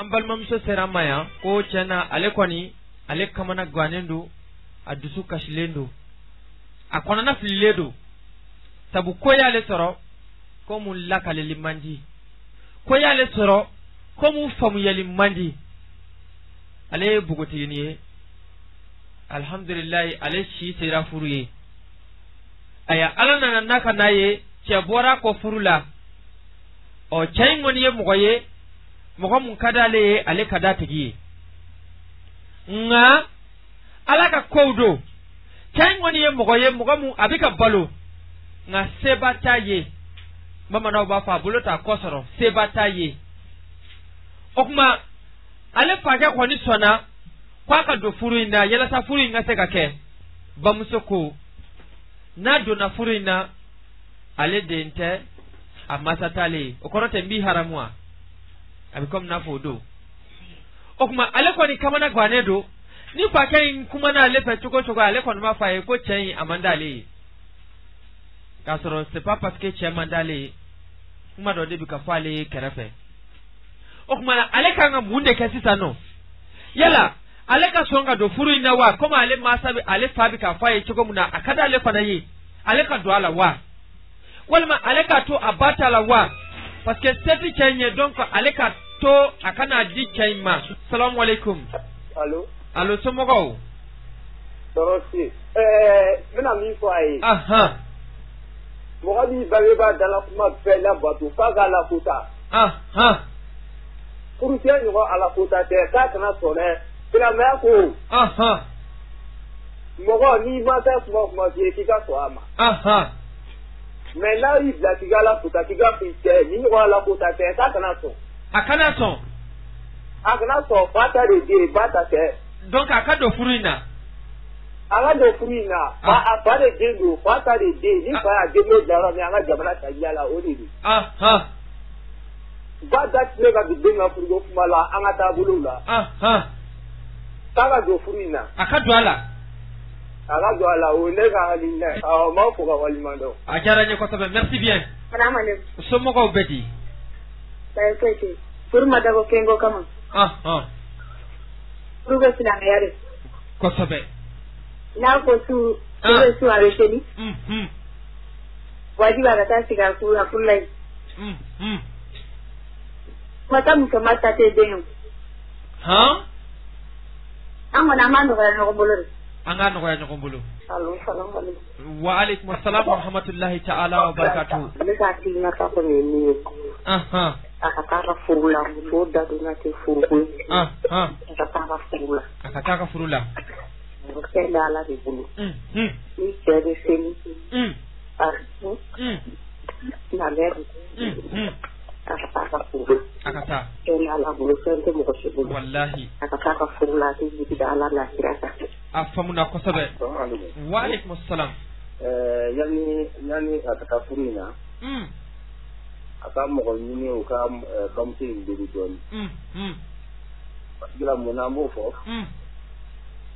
An balimamuso sera an ma yan ko tiɲɛ na, ale kɔni, ale kamana gannen don, a dusu kasilen don, a kɔnɔna fililen don, sabu ko y'ale sɔrɔ ko mun lakaleli man di, ko y'ale sɔrɔ ko mun faamuyali man di. Ale ye npogotiginin ye, alhamdulilayi, ale si sera furu ye. Aya, Ala nana n'a ka n'a ye, cɛ bɔra kɔ furu la. Ɔ, cɛ in kɔni ye mɔgɔ ye, mɔgɔ mun ka d'ale ye, ale ka d'a tigi ye. Nka Ala ka kow don, cɛ in kɔni ye mɔgɔ ye, mɔgɔ mun a bɛ ka balo, nka seba t'a ye. Bamananw b'a fɔ a bolo t'a kɔ sɔrɔ, seba t'a ye. O tuma, ale fakɛ kɔni sɔnna k'a ka don furu in na yalasa furu in ka se ka kɛ. Bamuso ko n'a donna furu in na, ale den tɛ, a masa t'ale ye. O kɔrɔ tɛ n b'i haramu wa? A bɛ komi n'a fɔ o don. O tuma, ale kɔni kamana gannen don. Ni fakɛ in kumana ale fɛ cogo o cogo, ale kɔni b'a fɔ a ye ko cɛ in, a man d'ale ye, k'a sɔrɔ c'est pas parce que cɛ man d'ale ye, kuma dɔ de bɛ ka fɔ ale ye kɛrɛfɛ. O tuma na, ale kan ka mun de kɛ sisan nɔ? Yala ale ka sɔn ka don furu in na wa? Komi ale mansa bɛ, ale fa bɛ k'a fɔ a ye cogo min na, a ka d'ale fana ye, ale ka don a la wa? Walima ale ka to a ba ta la wa? Parce que se tɛ cɛ in ye, donc ale ka to a ka n'a di cɛ in ma. Salamu aleykum. Allo. Allo, somɔgɔw? Tɔɔrɔ si. Ɛɛ, n bɛna min fɔ a ye. Mɔgɔ b'i bangebaa dala kuma bɛɛ labato f'a k'a lakota. Furucɛ ɲɔgɔn alakota tɛ, k'a kana sɔn dɛ. Silamɛya ko. Mɔgɔ n'i ma taa kuma kuma f'i ye k'i ka sɔn a ma. Mais n'a y'i bila k'i ka alakota, k'i ka f'i cɛ ni ɲɔgɔn alakota tɛ, k'a kana sɔn. A kana sɔn. A kana sɔn, fa ta de den, ba ta tɛ. Donc a ka don furu in na. A ka don furu in na, fa, a fa de den don, fa ta de den. Ni fa y'a den bila yɔrɔ min, an ka jamana sariya la, o de don. Ba da tɛ se ka don den ka furuko kuma la an ka taabolow la. K'a ka don furu in na. A ka don a la. A ka don a la, o ye ne ka hakilina ye. Awɔ, n b'aw fo ka waleɲuman dɔn. A diyara n ye kosɛbɛ, merci bien. Salaamaaleykum. Somɔgɔw bɛ di? Baasi foyi tɛ yen. Furu ma dabɔ fɛnko kama. Furu bɛ silamɛya de. Kosɛbɛ. N'a ko su, su bɛ su, a bɛ seli. Wajibi a ka taa sigi a furu a furu la yen. Masa musoman ta tɛ den ye. An kɔni, an b'a nɔgɔya ɲɔgɔn bolo de. An k'a nɔgɔya ɲɔgɔn bolo. Allo, salam aleykum. Wa aleykum salam wa rahmatulahi ta'ala wa barakatuhu. Ne ka hakilinata kɔni ye min ye, a ka taa ka furu la, muso dadonna tɛ furuko ye. A ka taa ka furu la. A ka taa ka furu la. Fɛn bɛ Ala de bolo. Ni cɛ bɛ seli, a silamɛ don, a ka taa ka furu la. A ka taa. Fɛn bɛ Ala bolo, fɛn tɛ mɔgɔ si bolo. Walahi. A ka taa ka furu la, a tɛ jigi da Ala n'a kira kan. A faamuna kosɛbɛ. Wa aleykum salam. Yanni a ka taa furu in na, a ka mɔgɔ ɲini u ka bamuso in deli dɔɔni, parce que la mun na an b'o fɔ?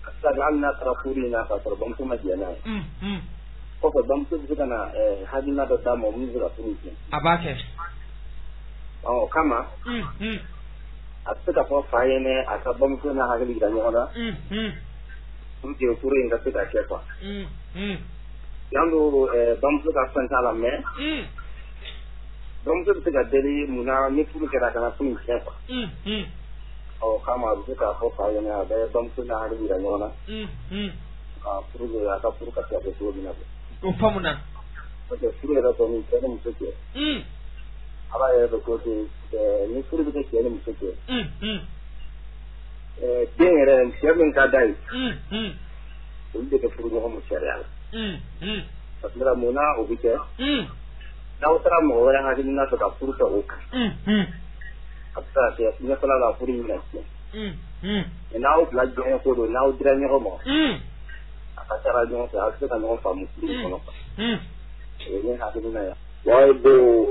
A bɛ se ka kɛ, hali n'a taara furu in na k'a sɔrɔ bamuso ma jɛn n'a ye, kɔfɛ bamuso bɛ se ka na hakilina dɔ d'a ma min bɛ se ka furu in tiɲɛ. A b'a kɛ. Ɔ, o kama, a bɛ se ka fɔ fa ɲɛnɛ, a ka bamuso n'a hakili jira ɲɔgɔn na pour que furu in ka se ka kɛ quoi. Yan don, bamuso ka fɛn t'a la, mais bamuso bɛ se ka deli mun na ni furu kɛra, a kana furu in tiɲɛ quoi. Ɔ, o kama, a bɛ se k'a fɔ fa ɲɛnɛ, a bɛ bamuso n'a hakili jira ɲɔgɔn na ka pour que a ka furu ka se ka kɛ cogo min na quoi. O faamuna. Parce que furu yɛrɛ kɔni, cɛ ni muso cɛ, Ala yɛrɛ bɛ ko ten, ni furu bɛ kɛ cɛ ni muso cɛ, den yɛrɛ, cɛ min ka d'a ye, olu de bɛ furu ɲɔgɔn ma sariya la. Parce que mun na o bɛ kɛ? N'aw taara mɔgɔ wɛrɛ hakilina fɛ ka furu kɛ o kan, a bɛ se ka kɛ ɲɛfɛla la furu in bɛna tiɲɛ. Mais n'aw fila jɔn ko don, n'aw dira ɲɔgɔn ma, a ka ca ɲɔgɔn fɛ, a bɛ se ka ɲɔgɔn faamu furu in kɔnɔ quoi. O ye ne hakilina ye. Ouais, bon,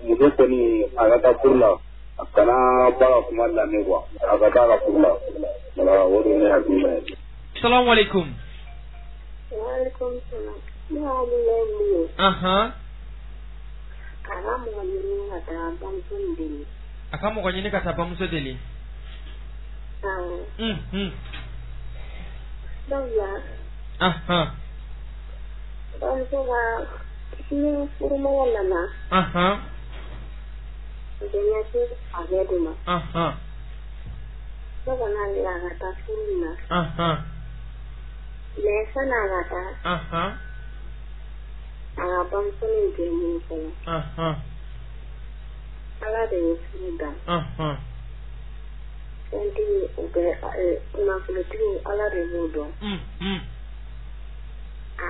muso kɔni, a ka taa furu la, a kana ba ka kuma lamɛn quoi, a ka taa ka furu la. Voilà, o de ye ne hakilina ye. Salamu aleykum. Waaleykum salam. Ne hakilina ye min ye, a ka mɔgɔ ɲini ka taa bamuso in deli. A ka mɔgɔ ɲini ka taa bamuso deli. Awɔ. Sabula. Bamuso ka ni furumɔgɔ nana. U bɛ ɲɛsin a bɛɛ de ma. Ne kɔni hakili la a ka taa furu in na. Mais sanni a ka taa. A ka bamuso nin den ɲini fɔlɔ. Ala de ye furu dan. Fɛntigi o bɛ nafolotigi Ala de b'o dɔn. A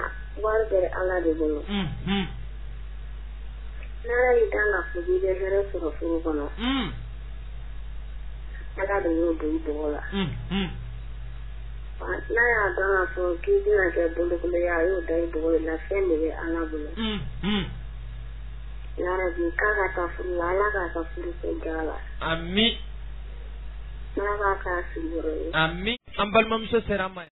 wari bɛ Ala de bolo. N'Ala y'i dan k'a fɔ k'i bɛ hɛrɛ sɔrɔ furu kɔnɔ. Ala de y'o don i bɔgɔ la. N'a y'a dɔn k'a fɔ k'i bɛna kɛ bolokolo ye, a y'o da i bɔgɔ de la, fɛn de bɛ Ala bolo. Yarabi k'a ka taa furu la, Ala k'a ka furu kɛ diya la. Ami. Ala k'a k'a sigiyɔrɔ ye. Ami. An balimamuso sera an ma.